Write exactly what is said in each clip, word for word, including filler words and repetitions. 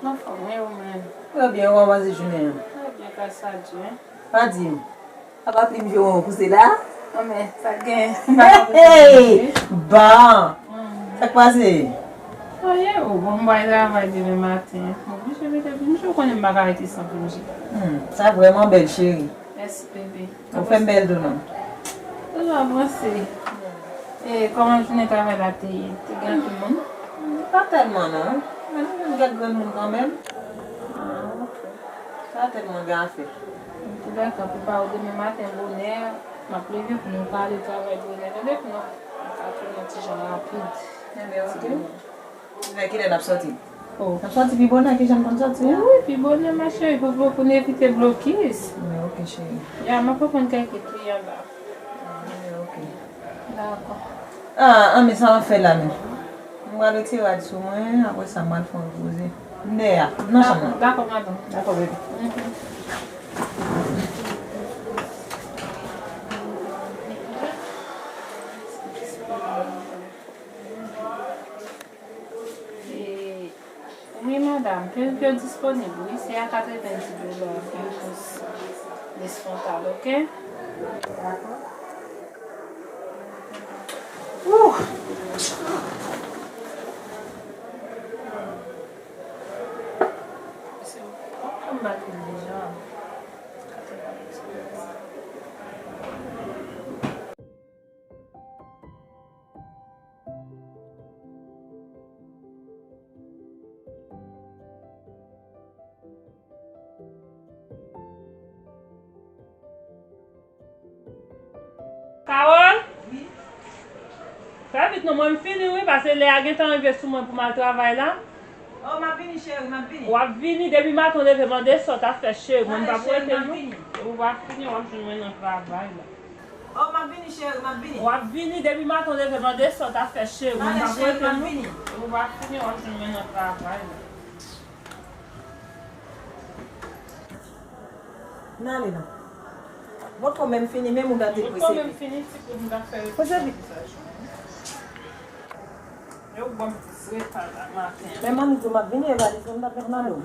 Anfòm, e ou menm? Trè byen, kòman se jounen an? Trè byen, gras a Dye. Pa di m. Apa plim je w pou se la? Anben, sa k gen? Hey! Bon! Sa k pase? Anyen, o, bon, m pral travay demen maten. Bon, misye mete, misye konnen m pa ka rete san plim je. Hmm, sa vrèman bèl, cheri. Mèsi, bebe. Ou fè m bèl tou non. Toujou avanse. E, kòman jounen travay la te ye? Te gen anpil moun? Pa tèlman non. Men nou jwenn kèk granmoun kanmenm. Ah, ok. Pa tèlman gen afè. Antouka, prepare w demen maten bonè. M ap leve pou nou pale travay bonè, tande, pou nou ka fè yon ti jan rapid. Enben, ok. Vè kilè n ap sòti? Oh. N ap sòti pi bonè ke jan n konn sòti a? Wi, pi bonè, ma chérie, pou, pou, pou n evite blokis. Wi, ok, cheri. Ya, m ap reponn kèk kliyan la. Wi, ok. Dakò. Ah, ah, men sa m ap fè la menm. M pral retire rad sou mwen, apre sa m pral fè yon poze. M dèyè a, m nan chanm nan. Dakò, dakò, madanm. Dakò, bebe. Mhm. E, wi, madanm, yo, yo disponib, wi, se a katrevenndis dola, yon pous lesfwontal, oke? Dakò. Ouh! Se yon batri deja. Carole? Wi. Fè vit non, mwen m fini wi, paske lè a gentan rive sou mwen pou m al travay la. Oh, m ap vini, cheri, m ap vini. W ap vini, depi maten w leve, mande sa w t ap fè, cheri. Mwen m p ap rete non. Depi w pa fini, w ap jwenn mwen nan travay la. Oh, m ap vini, cheri, m ap vini. W ap vini, depi maten w leve, mande sa w t ap fè, cheri. Mwen m p ap rete non. Depi w pa fini, w ap jwenn mwen nan travay la. N ale non. Mwen t konn menm fini, menm ou gade prese. Mwen t konn menm fini, ti kout m t ap fè. Prese vit. E ou ban m plis reta la maten an. Men manmi di w m ap vini, e valiz mwen m t ap met nan do m.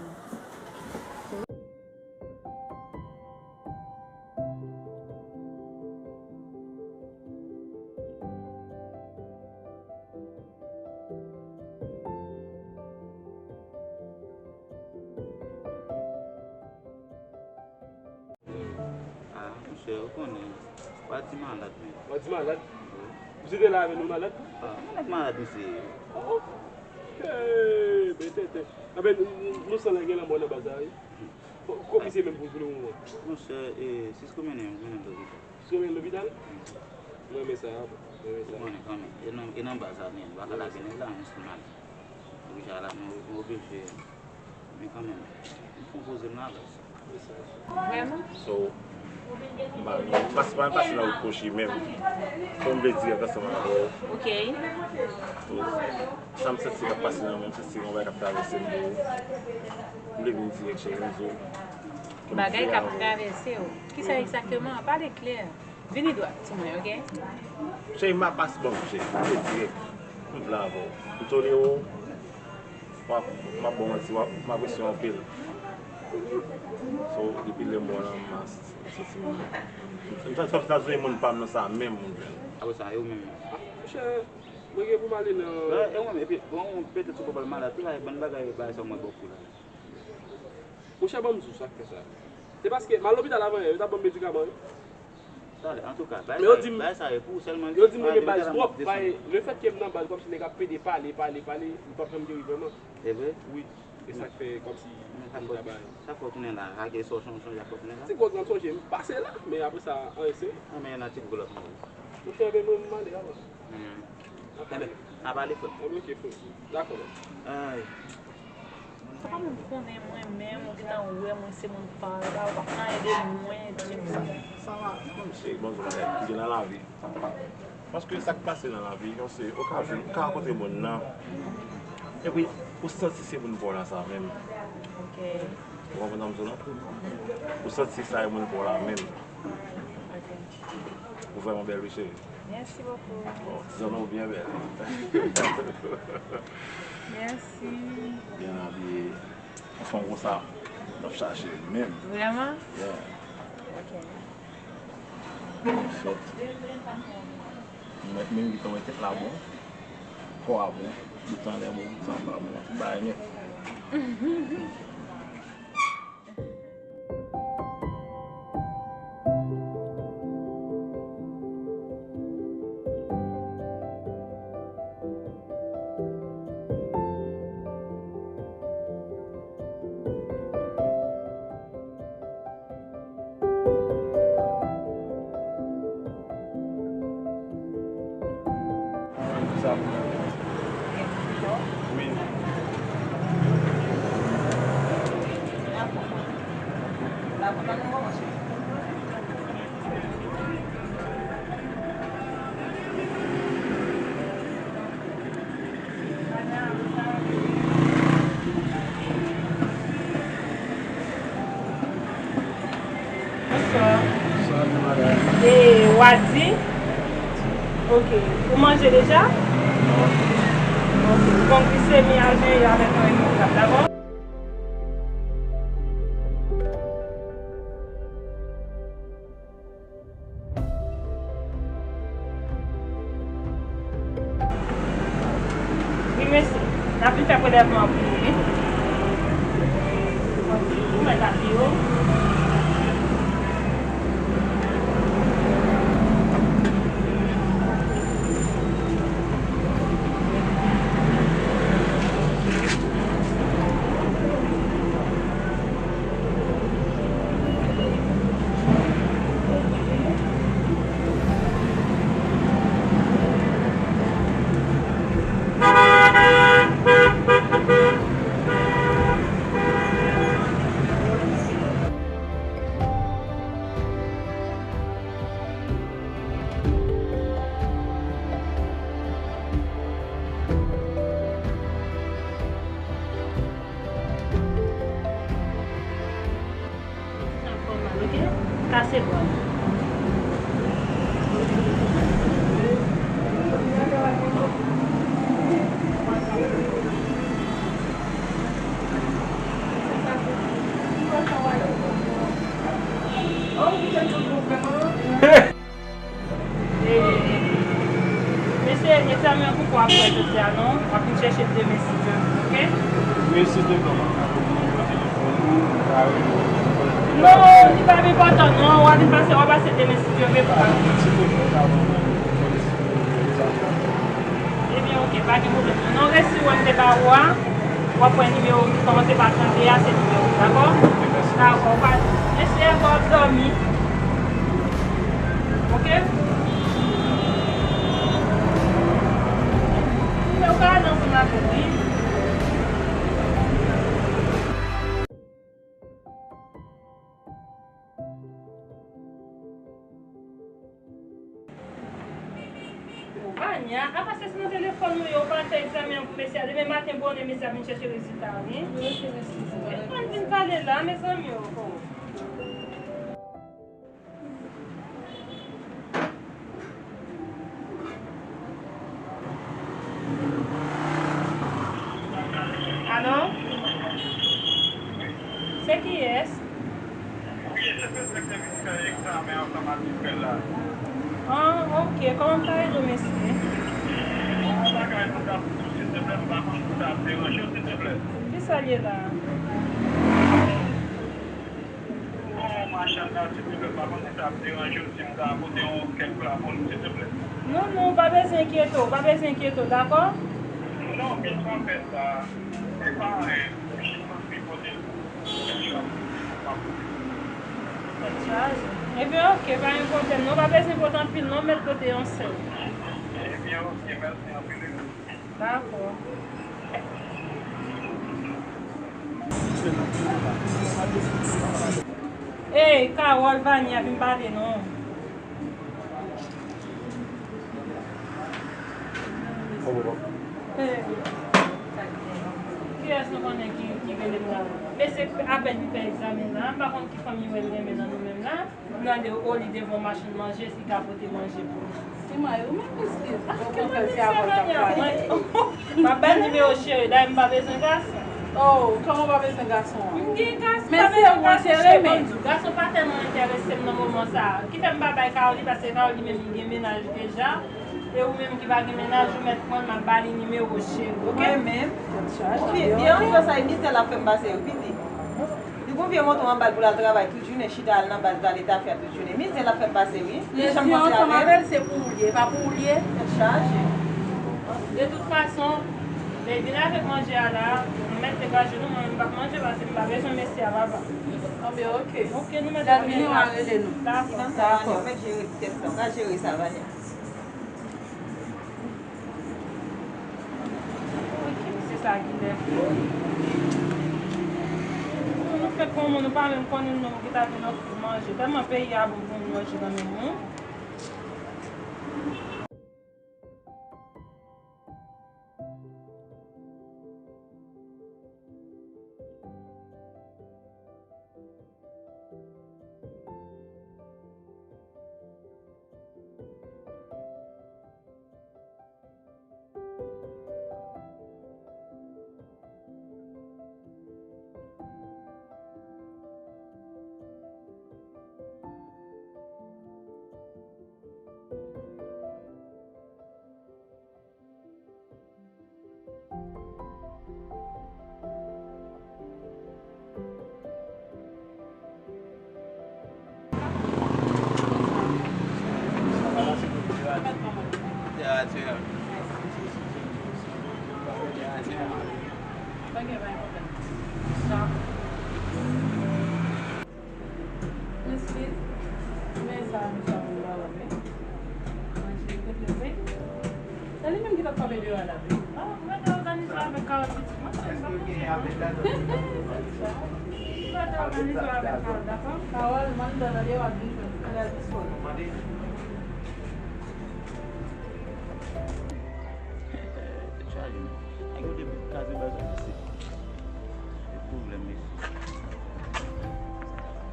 Ah, monchè, ou konnen, w a di malad, men. W a di malad? Wi. Misye te la avè nou malad? Ah, malad, malad, misye ye. Oh, ok, ben tenten. Anben, nou, nou san la gen lanmò nan baz la, wi. Bon, kòman misye menm pou, pou le moman? Monchè, e, Cisco mennen, mennen l lopital. Cisco mennen l lopital? Wi. Mwen renmen sa, mwen renmen sa. Ou konnen kanmenm. E nan, e nan baz la, men, nou pa ka lage nèg la, men se malad. Oblije ala, nou, nou oblije. Men kanmenm, m fon poze m la baz. Vrèman? So, m pa, m pa, m pa pase nan wout kwochi menm. Fò m vle dirèk ansanm avè w. Ok. So, sa m santi k ap pase nan men m, m santi yon bagay k ap travèse m tou. M vle vin dirèk, cheri, m di w. Bagay k ap travèse w. Kisa egzakteman? Pale klè. Vini dwat sou mwen, ok? Cheri, m pa pase, bon, cheri, m vle dirèk. M vle avè w. M tolere w. M ap, m ap ba w manti, m ap, m apresye w anpil. So, depi lè m wè w la, m santi m, m santi m ta bezwen moun pa m nan sa menm, moun jwenn. Apre sa, e ou menm? Ah, monchè, mwen gen pou m ale nan... E ou menm, epi, bon, petèt ou pral malad tou la, e bann bagay, bagay sa w mwen bò kou la. Monchè, ban m di w sa k fè sa. Se paske m al lopital avan yè, yo t ap ban m medikaman yo. Talè, antouka, bagay sa yo pou ou sèlman. Men yo di m, yo di m renmen baz twòp, bagay, lefètke m nan baz, kòmsi nèg ap pede pale, pale, pale, li p ap janm geri vrèman. E vre? Wi. E sa k fè kòmsi m ta bay. Sa fè w tounen la, lage sa w chon-, chonje ak w tounen la? Ti koz nan sonje m pase la, men apre sa, anyen serye. Anben, y a ti gwo lòt moun. Monchè, men mwen, m ale avan. Hmm. Enben, n ap ale, frè m. Enben, ok, frè m. Dakò, baz. Ay. Sa pa menm konnen mwen menm, ou gentan wè mwen se moun pa w la, ou pa nan ede mwen, di m. Sa va, kòmsi, bon, bagay ki gen nan lavi. Paske sa k pase nan lavi, yon se, ou ka jwenn, ou ka rankontre moun nan. Epi, ou santi se moun pa w la sa menm. Ok. Ou konprann sa m di w la? Ou santi sa e moun pa w la menm. Ok. Ou vrèman bèl, wi, cheri. Merci beaucoup. Bon, ti zanmi w byen bèl. Merci. Byen abiye. Fanm konsa, n ap chache menm. Vrèman? Yeah. Ok. Fèt. Mwen menm ki konn tèt la bon, kò a bon, bout anlè bon, bout anba bon, tout bagay nèt. Bonswa. Bonswa, madanm. E, w a di? Ok. Ou manje deja? Non. Ok. Ou konn ki semi a gen avèk yon ekran, dakò? Wi, mesye. N ap vin fè prelèvman an pou nou, wi. Ou mèt apiye w. Sa fè mal, ok? Kase bò. E, mesye, egzamen an poko ap fèt jodi a non. W ap vin chèche l demen si Dye vle, ok? Wi, si Dye vle, mwen ka voye nimewo telefòn ou, ou ka rele m. Non, li pa enpòtan non. W a vin pase, w a pase demen si Dye vle pou ka. Si Dye vle, ou ka voye mwen telefòn si Dye vle, sa. Ebyen, ok, pa gen pwoblèm. Non, resi wè m te ba ou a. W ap wè nimewo ki kòmanse pa trannde a, se nimewo, dakò? Dakò, pa, mesye, w ap dòmi. Ok? Nimewo ka ale ansanm avè l, wi. Vania, apa se nan telefòn nou ye, ou pa fè egzamen an pou mesye a. Demen maten bonè, mesye a vin chèche rezilta a, wi. Wi, ok, mèsi. Ann vin pale la, mezanmi, o, o. Alo? Se kiyès? Wi, se Frederick te vin fè egzamen an ansanm ak Michel la. Ah, ok. Kòman m ka ede w, mesye? Yon bagay mwen t ap di w, silteplè, m pa konn si sa ap deranje w, silteplè. Kisa l ye la a? Bon, machann la, silteplè, m pa konn si sa ap deranje w si m ta pote yon kèk pla pou nou, silteplè. Non, non, ou pa bezwen enkyete w, ou pa bezwen enkyete w, dakò? Non, men sa fè sa, se pa anyen, jis anvi pote l. Tèt chaje. Ebyen, ok, pa gen pwoblèm. Non, pa bezwen pote anpil, non, mèt pote yon sèl. Ebyen, ok, mèsi anpil. Dakò. Ey, Carole, Vania, vin pale non. Kiyès nou konnen ki, ki rele m la? Mesye apèn li fè egzamen la, m pa konn ki fanm li wè l renmen nan nou menm la. M tande o li devan yon machann manje, si ka pote manje pou li. Se mwen, ou menm, mesye. Ah, ou konn fè se avè l k ap pale. M ap bay nimewo cheri, dayè m pa bezwen gason. Oh, kòman w pa bezwen gason an? M gen gason, men se ou an se renmen. Gason pa tèlman enterese m nan moman sa a. Ki fè m pa bay Carly, paske Carly menm li gen mennaj deja. E ou menm ki pa gen mennaj, ou mèt pran l, m ap ba li nimewo cheri, oke? Mwen menm. Tèt chaje. Ou vye, vye anfè sa, e mizè l ap fè m pase yo, piti. Li gon vye moto anba l pou l al travay tout jounen, chita al nan baz la, ale tafya tout jounen. Mizè l ap fè m pase, wi. Li janm panse avè m. Se pou ou l ye, pa pou ou l ye. Tèt chaje. De tout fason, lè vin avèk manje a la, m mèt degaje nou, mwen menm m p ap manje, paske m pa bezwen mesye a, papa. Anben, oke. Oke, nou mèt. Vini, w a rele nou. Dakò. Dakò. Mèt jere tèt la, w ka jere sa, Vania. Ki misye sa ki nève? Nou fèt kon moun, nou pa menm konnen nou ki ta vin ofri manje. Tèlman peyi a bon pou nou manje nan men nou. Mesye, men sa, mesye, ap vin ba w, wi. Manje, kote l, wi? Se li menm ki t ap frape deyò a la, wi. Ah, mwen te òganize avèk Carol, pitit. Mwen se m pa manje. Mwen te òganize avèk Carol, dakò? Carol, mande nan deyò, ap vin jwenn. Mande. Tèt chaje, men. Nèg yo te kraze baz la, mesye. Se pwoblèm, mesye.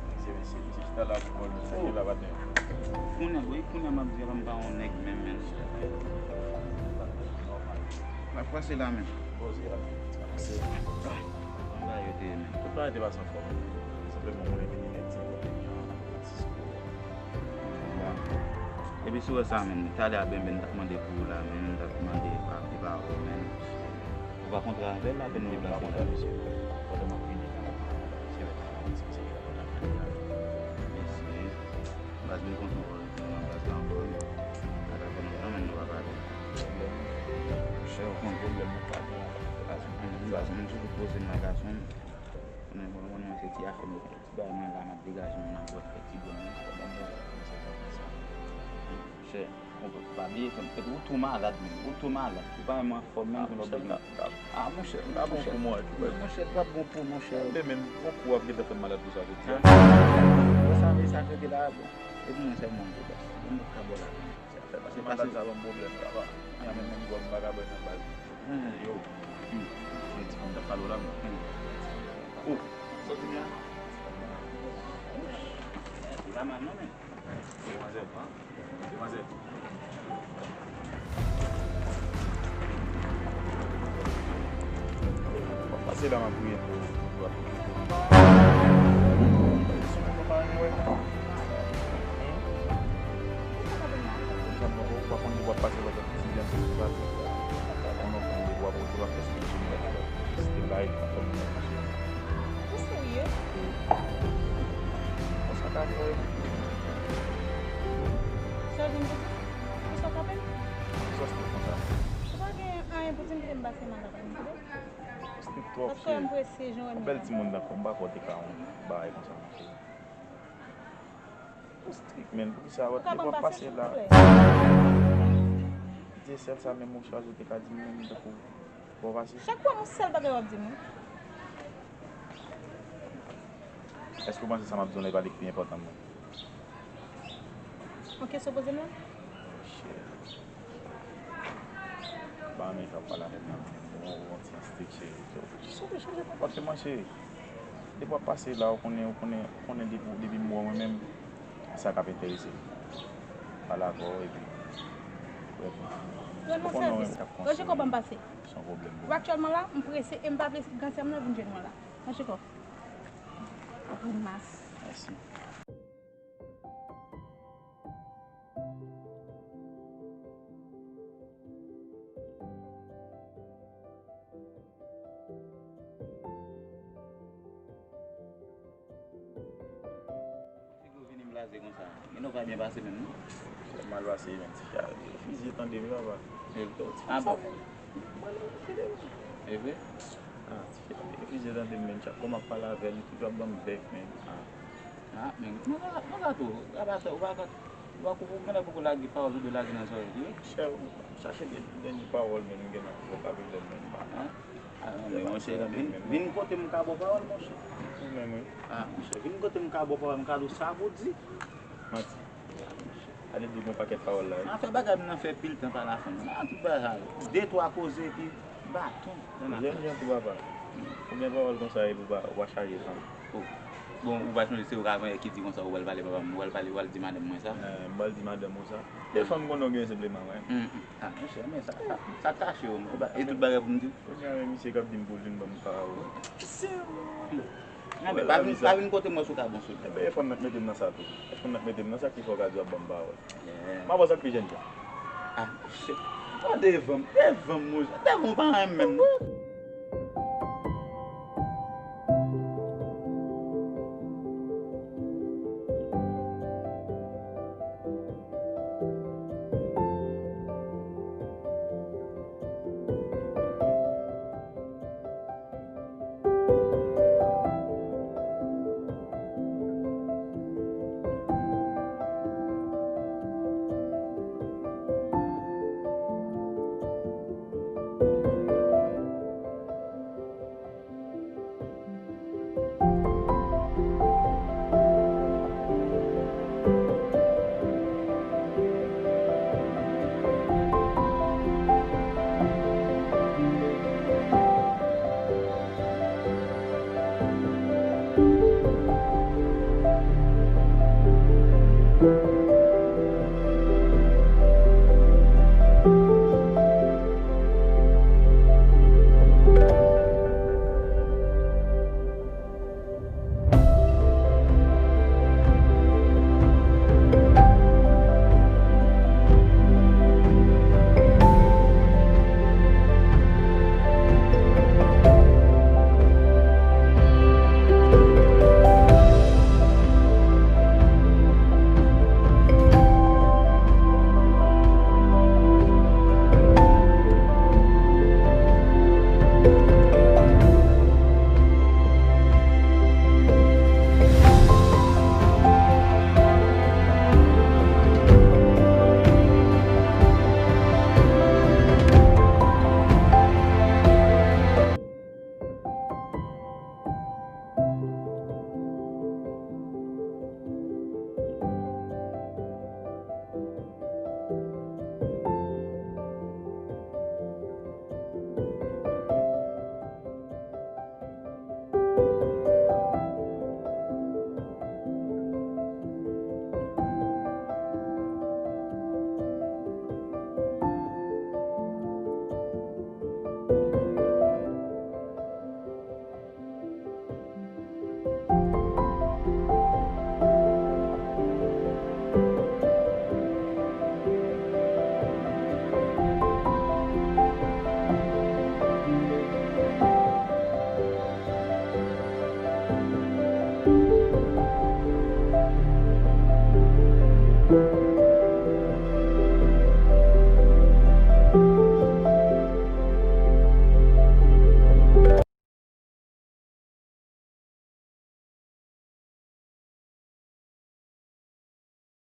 Mesye, mesye, mesye, chita la pou mwen, mesye, la, patnè. Kounye a, wi, kounye a m ap di, m pa yon nèg menm, men. M ap pase la, men. Poze la. Pase. Anba yo te, men. Tout bagay te pase anfòm. Senpleman, mwen vini nèg ti kote. Epi si w wè sa menm, talè a Benben t ap mande pou ou la menm, t ap mande pa, epa ou menm. Ou pa kontre avè l la, Benben deplase la. Mesye, baz m kontan wè w nan baz la ankò, wi. Sa ka fè lontan menm nou pa pale. Monchè, ou konn pwoblèm nou pa gen. Baz mwen, baz mwen toujou poze m nan gason m. Konnen mwen, mwen, mwen se ti afè nou. Ti bagay mwen la, m ap degaje m nan bòt fè ti bon. Monchè, ou pa bliye frè m. Epi ou tou malad menm. Ou tou malad. Ou pa menm anfòm menm jan w bezwen. Ah, monchè, m pa bon pou mwen. Monchè, m pa bon pou monchè. Tande menm, yon kou ap gentan fè m malad pou sa jodi a. Wè sa, men sa k rete la, bon. Epi mwen sèlman m te bòs. Mwen pa ka bò la. Se malad sa ban m pwoblèm, papa. Mwen menm, menm gòm m pa ka bwè nan baz. Yo. Hmm. Se ti fanm t ap pale w la, men. Hmm. Oh, sa w di m la? Ou pa mal non, men. Demwazèl, demwazèl. W ap pase la, m ap priye pou, pou w ap okipe. Ou pa renmen wè? Ou pa konn depi w ap pase, w ap fè ti djaz, ti djaz. Ou pa konn depi w ap, w ap fè stil, stil la, e pa fè. Ou serye? Wi. Konsa ka fè. Sa w di m pou di? Kisa w frape m? Kisa w fè konsa? Ou pa gen anyen pou di m, kite m pase, m al lakay m, tande? Ou strik twòp, cheri. Ou bèl timoun tankou w, m pa kwè w te ka yon bagay konsa, mon cheri. Ou strik, menn. Poukisa w ap pase la? Pitié, sèl sa menm ou chwazi, ou te ka di m menm, tankou, bon, pase. Chak fwa, yon sèl bagay w ap di m, wi. Èske w panse sa m ap di w la, e pa li ki pi enpòtan nan? Yon kesyon poze m la? Monchè. Pa anyen ka pale avè m nan, bon, bon, ti strik, cheri. Kisa w te chanje konpòteman, cheri? Depi w ap pase la, ou konnen, ou konnen, ou konnen depi, depi m wè w mwen menm, sa k ap enterese m. Pale avè w, epi, brèf. Rann mwen sèvis. Rann chiko ban m pase. San pwoblèm pou mwen. Aktyèlman la, m prese e m pa vle gansè m nan vin jwenn mwen la. Rann chiko. Grimas. Mèsi. Figi w vini blaze konsa. Gen nou pa byen pase menm, non? Mal pase, men ti chal. Refizye tande m, papa. E, ah, bon. E vre? Ah, ti chal, refizye tande m, men chak fwa m ap pale avè l, li toujou ap ban m bèk, men. Ah. Ah, men, mwen ka, mwen ka tou, rabatè, ou pa ka, ou pa, ou genlè poko lage pawòl ou dwe lage nan zòrèy li, wi. Chè, chache de, dènye pawòl, men, m gen nan poko ka vin lè menm, papa. Ah, ah, non, men, monchè, vin, vin kote m ka ba w pawòl, monchè. Ou menm, wi. Ah, monchè, vin kote m ka ba w pawòl, m ka di w sa pou w di. Manti. Ale di w gon pakèt pawòl la, wi. Afè bagay m nan fè pil tan pa la fanm. Ah, tout bagay. De, twa koze, epi baton. Jèn jan tou, papa. Konbyen pawòl konsa epi w pa, w pa chaje fanm? Oh. Bon, ou pa sonje se ou k avanyè ki di konsa ou pral pale papa m, ou pral pale, ou pral di madanm mwen sa? Eh, m pral di madanm ou sa? De fanm konnen w gen senpleman, wi. Hmm, hmm. Ah, monchè, men sa, sa, sa kache w, men. E tout bagay pou m di w? Kounye a, men misye k ap di m pou l vin ban m pawòl. Anben, pa vin, pa vin kote mwen sou ka bon sou. Enben, e fanm nan k mete m nan sa tou. E fanm nan k mete m nan sa ki fè w ka di w ap ban m pawòl. Yeah. M ap wè sa k pi jèn jan. Ah, shit. Bon, devan m, devan m, monchè. Devan m, pa renmen menm.